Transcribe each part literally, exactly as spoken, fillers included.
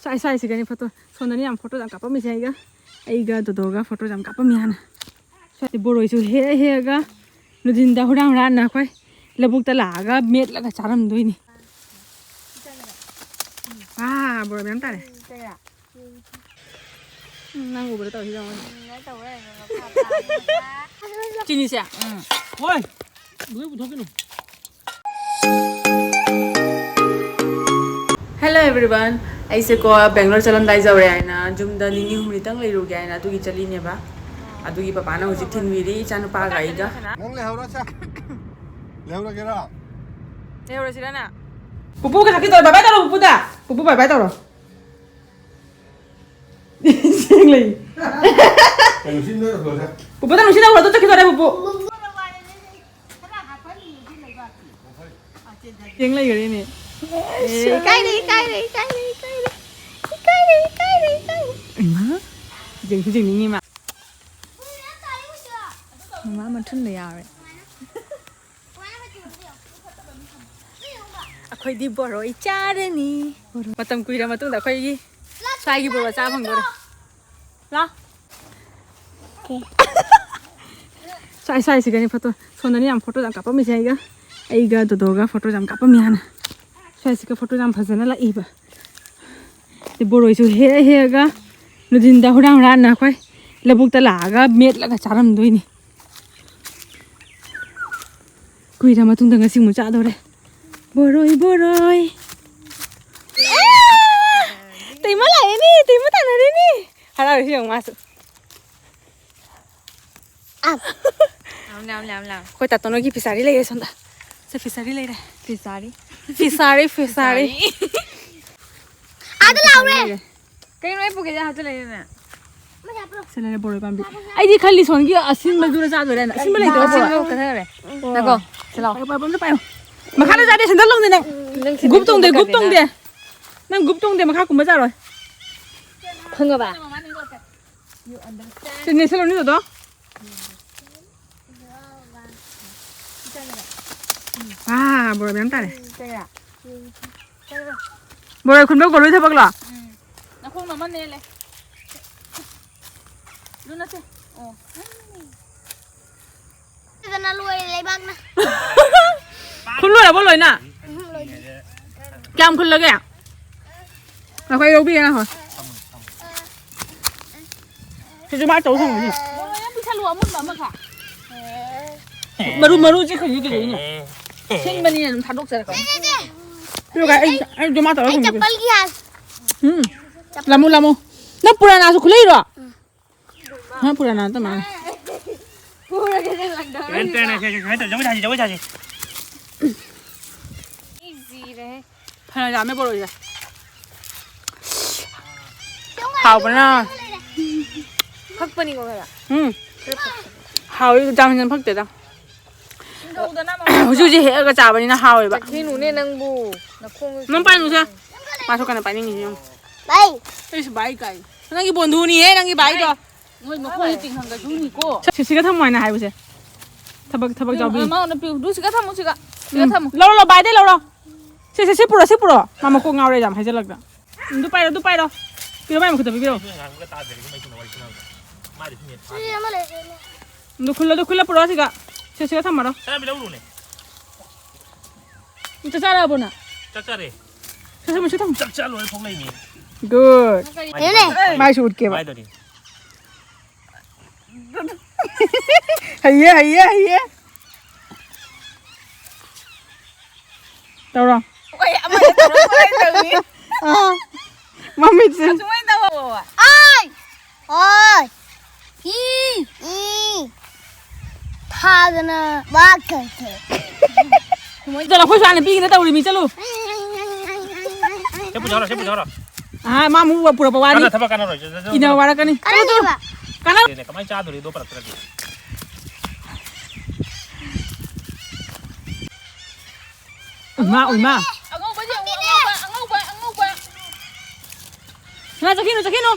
ꯁ꯭ꯋꯥꯏ ꯁ꯭ꯋꯥꯏꯁꯤꯒꯅꯤ ꯐꯣꯇꯣ꯫ ꯁꯣꯝꯗꯅꯤ ꯌꯥꯝ ꯐꯣꯇꯣ ꯌꯥꯝ ꯀꯥꯞꯄꯝꯃꯤꯁꯦ ꯑꯩꯒ꯫ ꯑꯩꯒ ꯗꯣꯗꯣꯒ ꯐꯣꯇꯣ ꯌꯥꯝ ꯀꯥꯞꯄꯝꯃꯤ ꯍꯥꯟꯅ꯫ ꯁ꯭ꯋꯥꯏꯗꯤ ꯕꯣꯔꯣꯏꯁꯨ ꯍꯦꯛꯑ ꯍꯦꯛꯑꯒ ꯅꯨꯡꯊꯤꯟꯗ ꯍꯨꯔꯥꯟ ꯍꯨꯔꯥꯟꯅ ꯑꯩꯈꯣꯏ ꯂꯧꯕꯨꯛꯇ ꯂꯥꯛꯑꯒ ꯃꯦꯠꯂꯒ ꯆꯥꯔꯝꯗꯣꯏꯅꯤ꯫ ꯑꯥ, ꯕꯣꯔꯣꯏ ꯃꯌꯥꯝ ꯇꯥꯔꯦ꯫ ꯎꯝ, ꯅꯪ ꯎꯕꯗ ꯇꯧꯔꯤꯁꯤ ꯌꯦꯡꯉꯣ꯫ ꯆꯤꯅꯤꯁꯦ? ꯎꯝ꯫ ꯍꯣꯏ꯫ ꯂꯣꯏ ꯄꯨꯊꯣꯛꯈꯤꯅꯨ꯫ Hello everyone, ꯑꯩꯁꯦꯀꯣ ꯕꯦꯡꯒ꯭ꯂꯣꯔ ꯆꯠꯂꯝꯗꯥꯏ ꯌꯧꯔꯦ ꯍꯥꯏꯅ ꯌꯨꯝꯗ ꯅꯤꯅꯤ ꯍꯨꯝꯅꯤꯇꯪ ꯂꯩꯔꯨꯒꯦ ꯍꯥꯏꯅ ꯑꯗꯨꯒꯤ ꯆꯠꯂꯤꯅꯦꯕ꯫ ꯑꯗꯨꯒꯤ ꯄꯄꯥꯅ ꯍꯧꯖꯤꯛ ꯊꯤꯟꯕꯤꯔꯤ ꯏꯆꯥꯅꯨꯄꯥꯒ ꯑꯩꯒ꯫ ꯅꯪ ꯂꯩꯍꯧꯔꯣ ꯁꯦ꯫ ꯂꯩꯍꯧꯔꯒꯦꯔꯣ? ꯂꯩꯍꯧꯔꯁꯤꯔꯅ? ꯄꯨꯄꯨ ꯀꯩꯅꯣ ꯈꯤꯇꯪ bye bye ꯇꯧꯔꯣ ꯄꯨꯄꯨꯗ꯫ ꯄꯨꯄꯨ bye bye ꯇꯧꯔꯣ꯫ ꯁꯦꯡ ꯂꯩ꯫ ꯀꯩꯅꯣ ꯁꯤ ꯅꯣꯏ ꯑꯣꯇꯣꯁꯦ? ꯄꯨꯄꯨꯗ ꯅꯨꯡꯁꯤꯅ ꯑꯣꯇꯣ ꯆꯠꯈꯤꯗꯣꯔꯦ ꯄꯨꯄꯨ꯫ ꯌꯦꯡ ꯂꯩꯈꯔꯦꯅꯦ꯫ ꯏꯀꯥꯏꯔꯦ, ꯏꯀꯥꯏꯔꯦ, ꯏꯀꯥꯏꯔꯦ, ꯏꯀꯥꯏꯔꯦ꯫ ꯏꯀꯥꯏꯔꯦ, ꯏꯀꯥꯏꯔꯦ, ꯏꯀꯥꯏꯔꯦ꯫ ꯏꯃꯥ, ꯌꯦꯡꯁꯨ ꯌꯦꯡꯅꯤꯡꯉꯤ ꯃꯥ꯫ ꯃꯃꯥ ꯃꯊꯨꯟꯗ ꯌꯥꯎꯔꯦ꯫ ꯑꯩꯈꯣꯏꯗꯤ ꯕꯣꯔꯣꯏ ꯆꯥꯔꯅꯤ꯫ ꯃꯇꯝ ꯀꯨꯏꯔ ꯃꯇꯨꯡꯗ ꯑꯩꯈꯣꯏꯒꯤ ꯁ꯭ꯋꯥꯏꯒꯤ ꯕꯣꯔꯣꯏ ꯆꯥꯕ ꯐꯪꯗꯣꯔꯦ꯫ ꯂꯥ꯫ ꯁ꯭ꯋꯥꯏ, ꯁ꯭ꯋꯥꯏꯁꯤꯒꯅꯤ ꯐꯣꯇꯣ꯫ ꯁꯣꯝꯗꯅꯤ ꯌꯥꯝ ꯐꯣꯇꯣ ꯌꯥꯝ ꯀꯥꯞꯄꯝꯃꯤꯁꯦ ꯑꯩꯒ꯫ ꯑꯩꯒ ꯗꯣꯗꯣꯒ ꯐꯣꯇꯣ ꯌꯥꯝ ꯀꯥꯞꯄꯝꯃꯤ ꯍꯥꯟꯅ꯫ ꯁ꯭ꯋꯥꯏꯁꯤꯒ ꯐꯣꯇꯣ ꯌꯥꯝ ꯐꯖꯅ ꯂꯥꯛꯏꯕ꯫ ꯁꯤ ꯕꯣꯔꯣꯏꯁꯨ ꯍꯦꯛꯑ ꯍꯦꯛꯑꯒ ꯅꯨꯡꯊꯤꯟꯗ ꯍꯨꯔꯥꯟ ꯍꯨꯔꯥꯟꯅ ꯑꯩꯈꯣꯏ ꯂꯧꯕꯨꯛꯇ ꯂꯥꯛꯑꯒ ꯃꯦꯠꯂꯒ ꯆꯥꯔꯝꯗꯣꯏꯅꯤ꯫ ꯀꯨꯏꯔ ꯃꯇꯨꯡꯗ ꯉꯁꯤ ꯑꯃꯨꯛ ꯆꯥꯗꯧꯔꯦ꯫ ꯕꯣꯔꯣꯏ, ꯕꯣꯔꯣꯏ꯫ ꯑꯦ! ꯇꯩꯃ ꯂꯥꯛꯑꯦꯅꯦ, ꯇꯩꯃ ꯇꯥꯟꯅꯔꯦꯅꯦ꯫ ꯍꯔꯥꯎꯔꯤꯁꯤ ꯌꯦꯡꯉꯨ ꯃꯥꯁꯨ꯫ ꯑꯝ꯫ ꯂꯥꯎ, ꯂꯥꯎ, ꯂꯥꯎ, ꯂꯥꯎ꯫ ꯑꯩꯈꯣꯏ ꯇꯥꯇꯣꯟ ꯍꯣꯏꯒꯤ ꯐꯤꯁꯥꯔꯤ ꯂꯩꯔꯦ ꯁꯣꯝꯗ꯫ ꯁꯦ ꯐꯤꯁꯥꯔꯤ ꯂꯩꯔꯦ꯫ ꯐꯤꯁꯥꯔꯤ? ꯐꯤꯁꯥꯔꯤ, ꯐꯤꯁꯥꯔꯤ꯫ ꯐꯤꯁꯥꯔꯤ꯫ ꯑꯥꯗ ꯂꯥꯎꯔꯦ꯫ ꯂꯩꯔꯦ꯫ ꯀꯩꯅꯣ ꯑꯩ ꯄꯨꯈ꯭ꯔꯤꯗ ꯍꯥꯞꯆꯜꯂꯛꯏꯗꯨꯅ? ꯁꯤ ꯂꯩꯔꯦ ꯕꯣꯔꯣꯏ ꯄꯥꯝꯕꯤ꯫ ꯑꯩꯗꯤ ꯈꯜꯂꯤ ꯁꯣꯟꯒꯤ ꯑꯁꯤꯟꯕꯗꯨꯅ ꯆꯥꯗꯣꯏꯔꯥꯅ꯫ ꯑꯁꯤꯟꯕ ꯂꯩꯇꯕ ꯕꯣꯔꯣꯏ꯫ ꯑꯁꯤꯟꯕ ꯀꯗꯥꯏ ꯂꯩꯔꯦ? ꯑꯣ꯫ ꯉꯥꯏꯈꯣ, ꯁꯤ ꯂꯥꯎ꯫ ꯄꯥꯏꯌꯨ, ꯄꯥꯏꯌꯨ, ꯑꯝꯇ ꯄꯥꯏꯌꯨ꯫ ꯃꯈꯥꯗ ꯆꯥꯗꯦ, ꯁꯦꯟꯗꯜ ꯂꯣꯡꯗꯦ ꯅꯪ꯫ ꯅꯪ ꯁꯦꯟꯗꯜ ꯒꯨꯞ ꯇꯣꯡꯗꯦ, ꯇꯣꯡꯕ ꯒꯨꯞ ꯇꯣꯡꯗꯦ꯫ ꯀꯥꯏꯗꯅ? ꯅꯪ ꯒꯨꯞ ꯇꯣꯡꯗꯦ, ꯃꯈꯥ ꯀꯨꯝꯕ ꯆꯥꯔꯣꯏ꯫ ꯈꯪꯉꯕ? ꯁꯤ ꯅꯦꯠꯁꯜꯂꯣꯅꯦ ꯗꯣꯗꯣ꯫ ꯑꯥ, ꯕꯣꯔꯣꯏ ꯃꯌꯥꯝ ꯇꯥꯔꯦ꯫ ꯕꯣꯔꯣꯏ ꯈꯨꯟꯕ ꯒꯣꯂꯨꯒꯤ ꯊꯕꯛꯂꯣ? ꯈꯣꯡꯅ ꯑꯃ ꯅꯦꯜꯂꯦ꯫ ꯑꯗꯨ ꯅꯠꯇꯦ꯫ ꯑꯣ꯫ ꯑꯗꯨꯗꯅ ꯂꯣꯏꯔꯦ ꯂꯩꯕꯥꯛꯅ꯫ ꯈꯨꯜ ꯂꯣꯏꯔꯕꯣ ꯂꯣꯏꯅ? ꯎꯝ, ꯂꯣꯏꯔꯦ꯫ ꯀꯌꯥꯝ ꯈꯨꯜꯂꯒꯦ? ꯉꯥꯏꯈꯣ, ꯑꯩ ꯂꯧꯕꯤꯒꯦ, ꯉꯥꯏꯈꯣ꯫ ꯁꯤꯁꯨ ꯃꯥ ꯇꯧ ꯊꯝꯃꯤꯅꯤ꯫ ꯃꯣꯔꯣꯛ ꯌꯥꯝ ꯄꯤꯁꯜꯂꯨ, ꯑꯃꯨꯟꯕ ꯑꯃꯈꯛ꯫ ꯃꯔꯨ, ꯃꯔꯨ ꯆꯤꯛꯈ꯭ꯔꯤꯁꯤ ꯀꯩꯗꯧꯔꯤꯅꯣ? ꯁꯤꯟꯕꯅꯤꯅ ꯑꯗꯨꯝ ꯊꯥꯗꯣꯛꯆꯔꯛꯀꯅꯤ꯫ ꯄꯤꯔꯨ ꯀꯥꯏ, ꯑꯩ, ꯑꯩ ꯖꯃꯥ ꯇꯧꯔ ꯑꯩ ꯊꯝꯒꯦ꯫ ꯆꯄꯜꯒꯤ ꯍꯥꯏ꯫ ꯎꯝ꯫ ꯂꯥꯃꯨ, ꯂꯥꯃꯨ꯫ ꯅꯪ ꯄꯨꯔꯥꯅꯥꯁꯨ ꯈꯨꯂꯩꯔꯣ? ꯎꯝ꯫ ꯅꯪ ꯄꯨꯔꯥꯅꯥ ꯅꯠꯇ ꯃꯥꯜꯂꯦ꯫ ꯄꯨꯔꯒꯦ ꯅꯪ ꯂꯪꯗ꯫ ꯇꯦꯟ, ꯇꯦꯟ, ꯁꯦ, ꯁꯦ, ꯁꯨꯃꯥꯏꯅ ꯇꯧ, ꯖꯒꯣꯏ ꯁꯥꯁꯤ, ꯖꯒꯣꯏ ꯁꯥꯁꯤ꯫ ꯑꯩ ꯁꯤꯔꯦꯍꯦ꯫ ꯐꯅ ꯌꯥꯝꯃꯦ ꯕꯣꯔꯣꯏꯁꯦ꯫ ꯍꯥꯎꯕꯅ꯫ ꯐꯛꯄꯅꯤꯀꯣ ꯈꯔ꯫ ꯎꯝ꯫ ꯈꯔ ꯐꯛꯄꯅꯤ꯫ ꯍꯥꯎꯋꯤ, ꯌꯥꯝ ꯍꯦꯟꯅ ꯐꯛꯇꯦꯗ꯫ ꯍꯧꯖꯤꯛ ꯍꯧꯖꯤꯛ ꯍꯦꯛꯑꯒ ꯆꯥꯕꯅꯤꯅ ꯍꯥꯎꯋꯦꯕ꯫ ꯆꯠꯈꯤꯅꯨꯅꯦ ꯅꯪꯕꯨ꯫ ꯅꯈꯣꯡꯗꯣ ꯅꯪ ꯄꯥꯏꯅꯨꯁꯦ꯫ ꯃꯥꯁꯨ ꯀꯟꯅ ꯄꯥꯏꯅꯤꯡꯉꯤꯁꯤ ꯌꯦꯡꯉꯨ꯫ ꯚꯥꯏ꯫ ꯏꯁ, ꯚꯥꯏ ꯀꯥꯏ꯫ ꯅꯪꯒꯤ ꯕꯣꯟꯙꯨꯅꯤꯍꯦ, ꯅꯪꯒꯤ ꯚꯥꯏꯗꯣ꯫ ꯃꯣꯏ ꯃꯈꯣꯡꯁꯦ ꯇꯤꯡꯍꯟꯒꯗꯨꯅꯤꯀꯣ꯫ ꯁꯤ, ꯁꯤꯒ ꯊꯝꯃꯣ ꯍꯥꯏꯅ ꯍꯥꯏꯕꯁꯦ꯫ ꯊꯕꯛ, ꯊꯕꯛ ꯌꯥꯎꯕꯤ꯫ ꯑꯃ ꯑꯣꯏꯅ ꯄꯤꯌꯨ꯫ ꯑꯗꯨ ꯁꯤꯒ ꯊꯝꯃꯨ, ꯁꯤꯒ꯫ ꯁꯤꯒ ꯎꯝ꯫ ꯊꯝꯃꯨ꯫ ꯂꯧꯔꯣ, ꯂꯧꯔꯣ, ꯚꯥꯏꯗꯩ ꯂꯧꯔꯣ꯫ ꯁꯤ, ꯁꯤ, ꯁꯤ ꯄꯨꯔꯣ, ꯁꯤ ꯄꯨꯔꯣ꯫ ꯃꯥ ꯃꯀꯣꯛ ꯉꯥꯎꯔꯦ ꯌꯥꯝ ꯍꯥꯏꯖꯜꯂꯛꯇ꯫ ꯎꯝ, ꯑꯗꯨ ꯄꯥꯏꯔꯣ, ꯑꯗꯨ ꯄꯥꯏꯔꯣ꯫ ꯄꯤꯔꯣ, ꯃꯥꯏ ꯃꯈꯨꯠꯇ ꯄꯤꯕꯤꯔꯣ꯫ ꯁꯤ ꯑꯉꯥꯡꯗꯨꯒ ꯇꯥꯗ꯭ꯔꯦ, ꯃꯩꯁꯤꯅ ꯋꯥꯔꯤ ꯁꯥꯟꯅꯕꯗ꯫ ꯃꯥꯗꯤ ꯁꯤ ꯅꯦꯠ ꯁꯤ ꯐꯥꯗꯦ꯫ ꯑꯃ ꯂꯩꯔꯦ, ꯁꯤ ꯑꯃ꯫ ꯑꯗꯨ ꯈꯨꯜꯂꯣ, ꯑꯗꯨ ꯈꯨꯜꯂ ꯄꯨꯔꯛꯑꯣ ꯁꯤꯒ꯫ ꯁꯤ, ꯁꯤꯒ ꯊꯝꯃꯔꯣ꯫ ꯁꯅꯥꯕꯤ ꯂꯧꯔꯨꯅꯦ꯫ ꯆꯥꯛ ꯆꯥꯔꯛꯑꯕꯣ ꯅꯪ? ꯆꯥꯛ ꯆꯥꯔꯦ꯫ ꯁꯦ, ꯁꯦ, ꯃꯨꯁꯤ ꯊꯝꯃꯨ꯫ ꯆꯥꯛ ꯆꯥ ꯂꯣꯏꯔ ꯊꯣꯛꯂꯛꯏꯅꯦ꯫ Good꯫ ꯃꯥꯏꯗꯣ, ꯃꯥꯏꯗꯣ, ꯃꯥꯏꯁꯨ ꯎꯠꯀꯦꯕ꯫ ꯃꯥꯏꯗꯣ꯫ ꯍꯩꯌꯦ, ꯍꯩꯌꯦ, ꯍꯩꯌꯦ꯫ ꯇꯧꯔꯣ꯫ ꯍꯣꯏ, ꯑꯃꯗ ꯇꯧꯔꯣ, ꯁꯨꯃꯥꯏꯅ ꯇꯧꯅꯤ꯫ ꯑꯥ, ꯃꯃꯤꯠꯁꯦ꯫ ꯑꯁꯨꯃꯥꯏꯅ ꯇꯧꯋꯣ꯫ ꯑꯥꯏ! ꯑꯣꯏ! ꯏ! ꯏ! ꯊꯥꯗꯅ ꯋꯥꯈ꯭ꯔꯦ꯫ ꯆꯠꯂꯣ, ꯑꯩꯈꯣꯏ ꯁ꯭ꯋꯥꯏ ꯅꯨꯄꯤꯒꯤꯗ ꯇꯧꯔꯤ ꯃꯤ, ꯆꯠꯂꯨ꯫ ꯁꯤ ꯄꯨꯊꯣꯔꯣ, ꯁꯤ ꯄꯨꯊꯣꯔꯣ꯫ ꯑꯥ, ꯃꯥ ꯑꯃꯨꯛ ꯄꯨꯔꯛꯄ ꯋꯥꯅꯤ꯫ ꯀꯥꯟꯅ ꯊꯕꯛ ꯀꯥꯟꯅꯔꯣꯏ꯫ ꯆꯠ-, ꯆꯠ-, ꯏꯟꯅ ꯆꯠ-, ꯋꯥꯔꯛꯀꯅꯤ꯫ ꯆꯠꯂꯨ, ꯆꯠꯂꯨ꯫ ꯀꯥꯟꯅꯔꯣꯏꯕ꯫ ꯀꯥꯟꯅ- ꯀꯃꯥꯏꯅ ꯆꯥꯗꯣꯔꯤ ꯑꯗꯣ ꯄꯨꯔꯛꯇ꯭ꯔꯗꯤ? ꯎꯏꯃꯥ, ꯎꯏꯃꯥ꯫ ꯑꯉꯧꯕꯁꯦ ꯌꯦꯡꯉꯨ, ꯑꯉꯧꯕ, ꯑꯉꯧꯕ, ꯑꯉꯧꯕ꯫ ꯉꯥ ꯆꯠꯈꯤꯅꯨ, ꯆꯠꯈꯤꯅꯨ꯫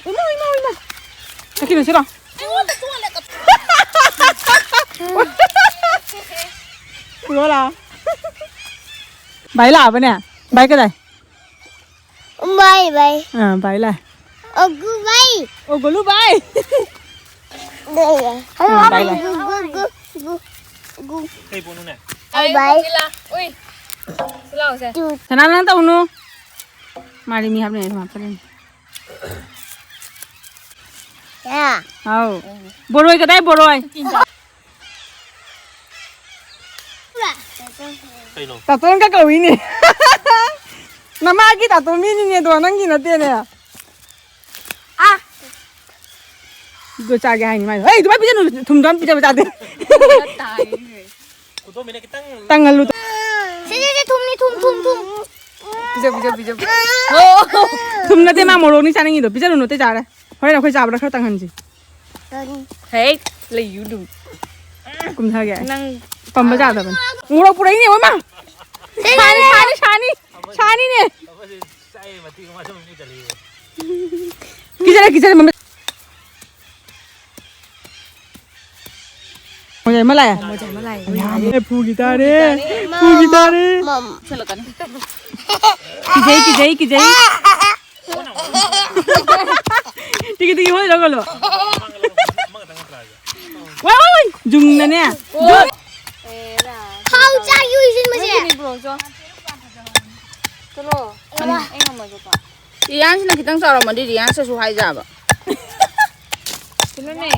ꯎꯏꯃꯥ, ꯎꯏꯃꯥ, ꯎꯏꯃꯥ꯫ ꯆꯠꯈꯤꯅꯨ, ꯁꯤꯔꯣ꯫ ꯑꯩꯉꯣꯟꯗ ꯇꯣꯜꯂꯦ꯫ ꯄꯨꯔꯣ ꯂꯥꯛꯑꯣ꯫ ꯚꯥꯏ ꯂꯥꯛꯑꯕꯅꯦ? ꯚꯥꯏ ꯀꯗꯥꯏ? Bye bye. ꯑꯥ, bye ꯂꯥꯛꯑꯦ꯫ ꯑꯣ, ꯒꯨ ꯕꯥꯏ꯫ ꯑꯣ, ꯒꯣꯂꯨ bye꯫ ꯂꯩꯌꯦ꯫ ꯑꯥ, bye bye꯫ ꯒꯨ, ꯒꯨ, ꯒꯨ, ꯒꯨ, ꯒꯨ꯫ ꯀꯩ ꯄꯣꯠꯅꯣꯅꯦ? ꯕꯥꯏ ꯕꯥꯏ꯫ ꯁꯤ ꯂꯥꯎ꯫ ꯎꯏ꯫ ꯁꯤ ꯂꯥꯎꯁꯦ꯫ ꯇꯨ꯫ ꯁꯅꯥ, ꯅꯪ ꯇꯧꯅꯨ꯫ ꯃꯥꯗꯤ ꯃꯤ ꯍꯥꯞꯅꯤꯡꯉꯥꯏ ꯁꯨꯝ ꯍꯥꯞꯆꯜꯂꯤꯅꯤ꯫ ꯌꯥ꯫ ꯍꯥꯎ꯫ ꯕꯣꯔꯣꯏ ꯀꯗꯥꯏ ꯕꯣꯔꯣꯏ? ꯀꯩꯅꯣ? ꯇꯥꯇꯣꯟꯒ ꯀꯧꯏꯅꯦ꯫ ꯅꯃꯥꯒꯤ ꯇꯥꯇꯣ ꯃꯤꯅꯤꯅꯦ ꯑꯗꯣ, ꯅꯪꯒꯤ ꯅꯠꯇꯦꯅꯦ꯫ ꯑꯥ! ꯑꯗꯨ ꯆꯥꯒꯦ ꯍꯥꯏꯅꯤ ꯃꯥꯏꯗꯣ꯫ ꯍꯩ, ꯑꯗꯨꯃꯥꯏ ꯄꯤꯖꯅꯨ, ꯊꯨꯝꯗꯣ ꯌꯥꯝ ꯄꯤꯖꯕ ꯆꯥꯗꯦ꯫ ꯈꯨꯗꯣꯝꯕꯤꯅ ꯈꯤꯇꯪ ꯇꯪꯍꯜꯂꯨ꯫ ꯁꯦ, ꯁꯦ, ꯁꯦ, ꯊꯨꯝꯅꯤ, ꯊꯨꯝ, ꯊꯨꯝ, ꯊꯨꯝ꯫ ꯄꯤꯖꯧ, ꯄꯤꯖꯧ, ꯄꯤꯖꯧ꯫ ꯑꯣ꯫ ꯊꯨꯝ ꯅꯠꯇꯦ, ꯃꯥ ꯃꯣꯔꯣꯛꯅꯤ ꯆꯥꯅꯤꯡꯉꯤꯗꯣ꯫ ꯄꯤꯖꯔꯨꯅꯨ, ꯑꯇꯩ ꯆꯥꯔꯦ꯫ ꯍꯣꯔꯦꯟ ꯑꯩꯈꯣꯏ ꯆꯥꯕꯗ ꯈꯔ ꯇꯪꯍꯟꯁꯤ꯫ ꯍꯦꯛ ꯂꯩꯌꯨ ꯑꯗꯨꯝ꯫ ꯀꯨꯝꯊꯒꯦ ꯑꯩ꯫ ꯅꯪ ꯄꯝꯕ ꯌꯥꯗꯕꯅꯤ꯫ ꯃꯣꯔꯣꯛ ꯄꯨꯔꯛꯏꯅꯦ, ꯑꯣꯏꯃꯥ! ꯁꯥꯅꯤ, ꯁꯥꯅꯤ, ꯁꯥꯅꯤ! ꯁꯥꯅꯤꯅꯦ! ꯀꯤꯖꯔꯦ, ꯀꯤꯖꯔꯦ, ꯃꯃꯤꯠ꯫ ꯃꯣꯖꯥ ꯑꯃ ꯂꯥꯛꯑꯦ꯫ ꯃꯣꯖꯥ ꯑꯃ ꯂꯥꯛꯑꯦ꯫ ꯑꯦ, ꯐꯨꯒꯤ ꯇꯥꯔꯦ꯫ ꯐꯨꯒꯤ ꯇꯥꯔꯦ꯫ ꯃꯝ꯫ ꯆꯠꯂꯛꯀꯅꯤ꯫ ꯀꯤꯖꯩ, ꯀꯤꯖꯩ, ꯀꯤꯖꯩ꯫ ꯇꯤꯀꯤ ꯇꯤꯀꯤ ꯍꯣꯏ ꯂꯧꯒꯂꯣ꯫ ꯋꯥꯏ, ꯋꯥꯏ, ꯋꯥꯏ꯫ ꯖꯨꯝꯅꯅꯦ꯫ ꯖꯨꯝ꯫ ꯍꯥꯎ ꯆꯥꯛ ꯌꯨꯏꯁꯤꯟꯕꯁꯦ꯫ ꯅꯪꯒꯤꯅꯤ ꯄꯨꯔꯛꯎꯆꯣ꯫ ꯆꯠꯂꯣ꯫ ꯑꯩ, ꯑꯩ ꯉꯝꯃꯣꯏꯕꯀꯣ꯫ ꯔꯤꯌꯥꯟꯁꯤꯅ ꯈꯤꯇꯪ ꯆꯥꯎꯔꯝꯃꯗꯤ ꯔꯤꯌꯥꯟꯁꯇꯁꯨ ꯍꯥꯏꯖꯕ꯫ ꯁꯤꯅꯅꯦ꯫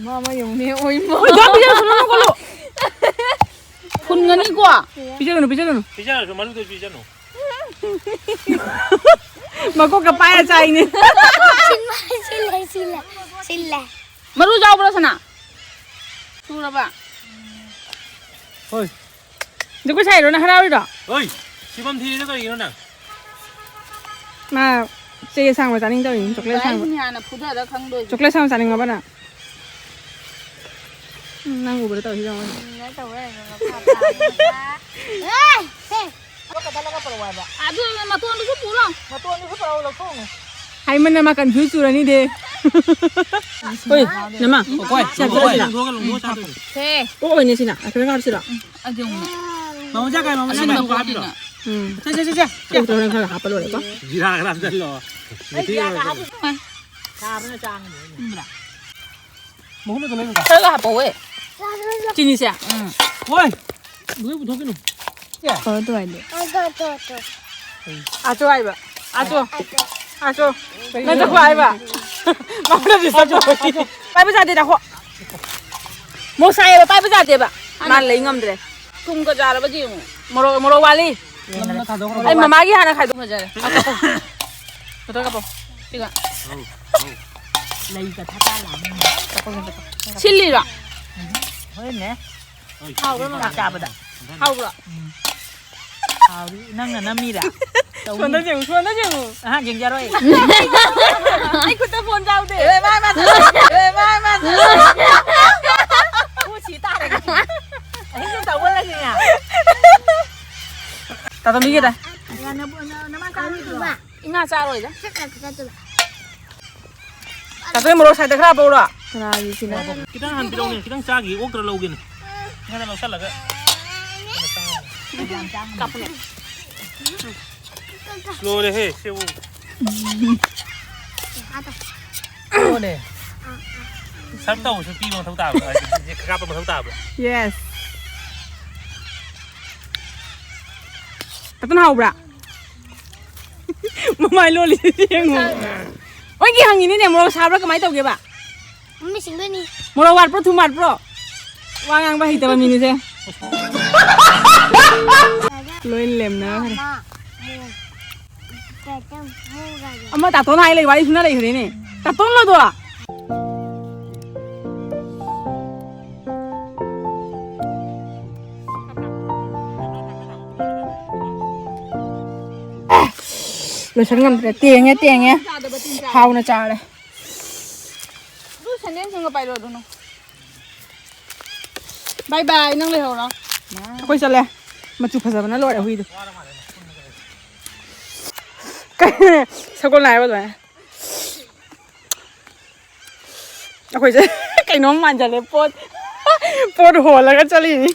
ꯃꯥ ꯑꯃ ꯌꯦꯡꯉꯨꯅꯦ, ꯑꯣꯏꯃꯥ꯫ ꯑꯣꯏ, ꯗꯥ ꯄꯤꯖꯔꯨ, ꯁꯨꯅꯨ, ꯅꯨꯀꯣꯜꯂꯨ꯫ ꯐꯨꯟꯒꯅꯤꯀꯣ꯫ ꯄꯤꯖꯔꯨꯅꯨ, ꯄꯤꯖꯔꯨꯅꯨ꯫ ꯄꯤꯖꯔꯁꯨ ꯃꯔꯨꯗꯣ ꯄꯤꯖꯅꯨ꯫ ꯃꯀꯣꯛꯀ ꯄꯥꯏꯔ ꯆꯥꯏꯅꯦ꯫ ꯁꯤꯜꯂꯦ, ꯁꯤꯜꯂꯦ, ꯁꯤꯜꯂꯦ, ꯁꯤꯜꯂꯦ꯫ ꯃꯔꯨ ꯌꯥꯎꯕ꯭ꯔꯣ, ꯁꯅꯥ? ꯁꯨꯔꯕ? ꯍꯣꯏ꯫ ꯖꯒꯣꯏ ꯁꯥꯏꯔꯣ ꯅꯪ ꯍꯔꯥꯎꯔꯤꯔꯣ? ꯍꯣꯏ, ꯁꯤꯐꯝ ꯊꯤꯔꯤꯗꯣ ꯀꯔꯤꯒꯤꯅꯣ ꯅꯪ? ꯃꯥ ꯆꯦ ꯑꯁꯥꯡꯕ ꯆꯥꯅꯤꯡ ꯇꯧꯔꯤꯅꯤ, ꯆꯣꯀ꯭ꯂꯦꯠ ꯑꯁꯥꯡꯕ꯫ ꯍꯥꯟꯅ ꯐꯨꯊꯔ ꯈꯪꯗꯣꯏꯁꯦ꯫ ꯆꯣꯀ꯭ꯂꯦꯠ ꯑꯁꯥꯡꯕ ꯆꯥꯅꯤꯡꯉꯕ ꯅꯪ? ꯎꯝ, ꯅꯪ ꯎꯕꯗ ꯇꯧꯔꯤꯁꯤ ꯌꯦꯡꯉꯣ꯫ ꯎꯝ, ꯅꯪ ꯇꯧꯕ ꯌꯥꯏꯗꯅ ꯃꯈꯥ ꯇꯥꯕꯅꯤꯅ꯫ ꯑꯗꯨ ꯃꯇꯣꯟꯗꯨꯁꯨ ꯄꯨ ꯂꯥꯎ꯫ ꯃꯇꯣꯟꯗꯨꯁꯨ ꯄꯨꯔꯛꯎ, ꯂꯧꯊꯣꯛꯎꯅꯨ꯫ ꯍꯥꯏꯃꯟꯅ ꯃꯥ confuse ꯆꯨꯔꯅꯤꯗꯦ꯫ ꯍꯣꯏ, ꯅꯃꯥ꯫ ꯀꯣꯏ, ꯁꯤ ꯍꯥꯞꯆꯜꯂꯁꯤꯔ? ꯂꯣꯡꯊꯣꯛꯑꯒ, ꯂꯣꯡꯊꯣꯛꯑꯒ ꯆꯥꯗꯣꯏꯅꯦ꯫ ꯁꯦ꯫ ꯑꯣꯛ ꯑꯣꯏꯅ ꯁꯤꯅ, ꯑꯩꯈꯣꯏ ꯉꯥꯎꯁꯤꯔꯣ? ꯑꯗꯨ ꯑꯃꯨꯛ꯫ ꯃꯉꯣꯟꯗ ꯀꯥꯏ, ꯃꯉꯣꯟꯗ ꯑꯁꯤꯟꯕ ꯀꯥꯏ ꯍꯥꯞꯄꯤꯔꯣ? ꯄꯣꯠꯅꯤꯅ꯫ ꯎꯝ꯫ ꯁꯦ, ꯁꯦ, ꯁꯦ, ꯁꯦ꯫ ꯎꯇꯣꯡ ꯈꯔ ꯍꯥꯞꯄ ꯂꯣꯏꯔꯦꯀꯣ꯫ ꯖꯤꯔꯥ ꯈꯔ ꯍꯥꯞꯆꯜꯂꯣ꯫ ꯃꯦꯊꯤ ꯑꯣꯏꯔꯁꯨ꯫ ꯃꯍꯨꯠ ꯑꯗꯨꯝ ꯂꯩꯕ ꯈꯔ ꯈꯔ ꯍꯥꯞꯄꯛꯑꯣꯍꯦ꯫ ꯆꯤꯅꯤꯁꯦ꯫ ꯎꯝ꯫ ꯍꯣꯏ꯫ ꯂꯣꯏ ꯄꯨꯊꯣꯛꯈꯤꯅꯨ꯫ ꯐꯔ ꯑꯗꯨꯃꯥꯏꯗꯤ꯫ ꯑꯆꯣ ꯍꯥꯏꯕ꯫ ꯑꯆꯣ꯫ ꯑꯆꯣ꯫ ꯅꯪ ꯆꯠꯈꯣ ꯍꯥꯏꯕ꯫ ꯃꯥꯉꯣꯟꯗꯗꯤ ꯆꯠꯈꯣ꯫ ꯄꯥꯏꯕ ꯌꯥꯗꯦ, ꯅꯈꯣ꯫ ꯃꯣꯔꯣꯛ ꯁꯥꯏꯌꯦꯕ, ꯄꯥꯏꯕ ꯌꯥꯗꯦꯕ꯫ ꯃꯥ ꯂꯩ ꯉꯝꯗ꯭ꯔꯦ꯫ ꯊꯨꯝꯒ ꯆꯥꯔꯕꯗꯤ ꯌꯦꯡꯉꯨ꯫ ꯃꯣꯔꯣꯛ, ꯃꯣꯔꯣꯛ ꯋꯥꯠꯂꯤ꯫ ꯌꯦꯡꯉꯒ ꯊꯥꯗꯣꯛꯈ꯭ꯔꯣ꯫ ꯑꯩ ꯃꯃꯥꯒꯤ ꯍꯥꯟꯅ ꯈꯥꯏꯗꯣꯛ ꯐꯖꯔꯦ꯫ ꯐꯣꯇꯣ ꯀꯥꯞꯄꯣ꯫ ꯁꯤꯒ꯫ ꯂꯩꯒ ꯊꯥ ꯂꯥꯛꯑꯅꯤ꯫ ꯁꯤꯜꯂꯤꯔꯣ? ꯍꯣꯏꯅꯦ꯫ ꯍꯥꯎꯕ꯭ꯔꯣ ꯃꯃꯥ? ꯆꯥꯛ ꯆꯥꯕꯗ꯫ ꯍꯥꯎꯕ꯭ꯔꯣ? ꯎꯝ꯫ ꯍꯥꯎꯔꯤ꯫ ꯅꯪꯅ ꯅꯝꯃꯤꯔꯥ? ꯇꯧꯅꯤ꯫ ꯁꯣꯝꯗ ꯌꯦꯡꯉꯨ, ꯁꯣꯝꯗ ꯌꯦꯡꯉꯨ꯫ ꯑꯍꯥꯟ ꯌꯦꯡꯖꯔꯣꯏ꯫ ꯑꯩ ꯈꯨꯠꯇ ꯐꯣꯟ ꯌꯥꯎꯗꯦ꯫ ꯑꯦ, ꯃꯥ, ꯃꯥ, ꯃꯥ꯫ ꯈꯨꯠ ꯁꯤ ꯇꯥꯔꯦ ꯉꯁꯤ꯫ ꯑꯍꯤꯡ ꯁꯨꯝ ꯇꯧꯕ ꯂꯩꯁꯤꯅꯦ꯫ ꯇꯥꯇꯣꯝꯕꯤꯒꯤꯗ꯫ ꯅꯃꯥ ꯆꯥꯔꯣꯏꯗ꯭ꯔꯣ? ꯏꯃꯥ ꯆꯥꯔꯣꯏꯗ꯫ ꯆꯠꯈ꯭ꯔ ꯆꯠꯇꯣꯏꯕ꯫ ꯇꯥꯇꯣꯟ, ꯃꯣꯔꯣꯛ ꯁꯥꯏꯗ ꯈꯔ ꯍꯥꯞꯄꯛꯎꯔꯣ? ꯀꯅꯥꯒꯤ ꯁꯤꯅ? ꯈꯤꯇꯪ ꯍꯥꯟ ꯄꯤꯔꯛꯎꯅꯦ, ꯈꯤꯇꯪ ꯆꯥꯈꯤ, ꯑꯣꯛꯇ꯭ꯔ ꯂꯧꯒꯦꯅꯦ꯫ ꯈꯔ ꯂꯧꯁꯜꯂꯒ꯫ ꯀꯥꯞꯄꯨꯅꯦ꯫ ꯂꯣꯏꯔꯦꯍꯦ, ꯁꯤꯕꯨ꯫ ꯂꯣꯏꯔꯦ꯫ ꯁꯔꯞ ꯇꯧꯕꯁꯨ ꯄꯤꯕ ꯃꯊꯧ ꯇꯥꯕ꯭ꯔꯥ? ꯍꯥꯏꯗꯤ, ꯀꯥꯞꯄ ꯃꯊꯧ ꯇꯥꯕ꯭ꯔꯥ? Yes꯫ ꯇꯥꯇꯣꯟ, ꯍꯥꯎꯕ꯭ꯔꯥ? ꯃꯃꯥꯏ ꯂꯣꯜꯂꯤ ꯌꯦꯡꯉꯣ꯫ ꯑꯣꯏꯒꯤ ꯍꯪꯉꯤꯅꯤꯅꯦ, ꯃꯣꯔꯣꯛ ꯁꯥꯕ꯭ꯔꯥ ꯀꯃꯥꯏꯅ ꯇꯧꯒꯦꯕ? ꯃꯃꯤꯠ ꯁꯤꯡꯗꯣꯏꯅꯤ꯫ ꯃꯣꯔꯣꯛ ꯋꯥꯠꯄ꯭ꯔꯣ, ꯊꯨꯝ ꯋꯥꯠꯄ꯭ꯔꯣ? ꯋꯥ ꯉꯥꯡꯕ ꯍꯩꯇꯕ ꯃꯤꯅꯤꯁꯦ꯫ ꯂꯣꯏ ꯂꯦꯝꯅꯈ꯭ꯔꯦ꯫ ꯃꯥ, ꯃꯣꯔꯣꯛ꯫ ꯑꯃ ꯇꯥꯇꯣꯟ ꯍꯥꯏ ꯂꯩ, ꯋꯥꯔꯤ ꯁꯨꯅ ꯂꯩꯈ꯭ꯔꯦꯅꯦ꯫ ꯇꯥꯇꯣꯟꯂꯣꯗꯣ? ꯂꯣꯏꯁꯟ ꯉꯝꯗ꯭ꯔꯦ꯫ ꯇꯦꯡꯉꯦ, ꯇꯦꯡꯉꯦ꯫ ꯍꯥꯎꯅ ꯆꯥꯔꯦ꯫ ꯑꯗꯨ ꯁꯦꯟꯗꯦꯜ ꯁꯤꯡꯒ ꯄꯥꯏꯔꯣ ꯑꯗꯨꯅ꯫ ꯕꯥꯏ ꯕꯥꯏ, ꯅꯪ ꯂꯩꯍꯧꯔꯣ꯫ ꯑꯩꯈꯣꯏ ꯆꯠꯂꯦ꯫ ꯃꯆꯨ ꯐꯖꯕꯅ ꯂꯣꯏꯔꯦ ꯍꯨꯏꯗꯣ꯫ ꯀꯩꯅꯣꯅꯦ, ꯁꯒꯣꯜ ꯂꯥꯏ ꯍꯥꯏꯕ ꯑꯗꯨꯃꯥꯏꯅ꯫ ꯑꯩꯈꯣꯏꯁꯦ ꯀꯩꯅꯣꯝ ꯃꯥꯟꯁꯤꯜꯂꯦ꯫ ꯄꯣꯠ, ꯄꯣꯠ ꯍꯣꯜꯂꯒ ꯆꯠꯂꯤꯅꯤ꯫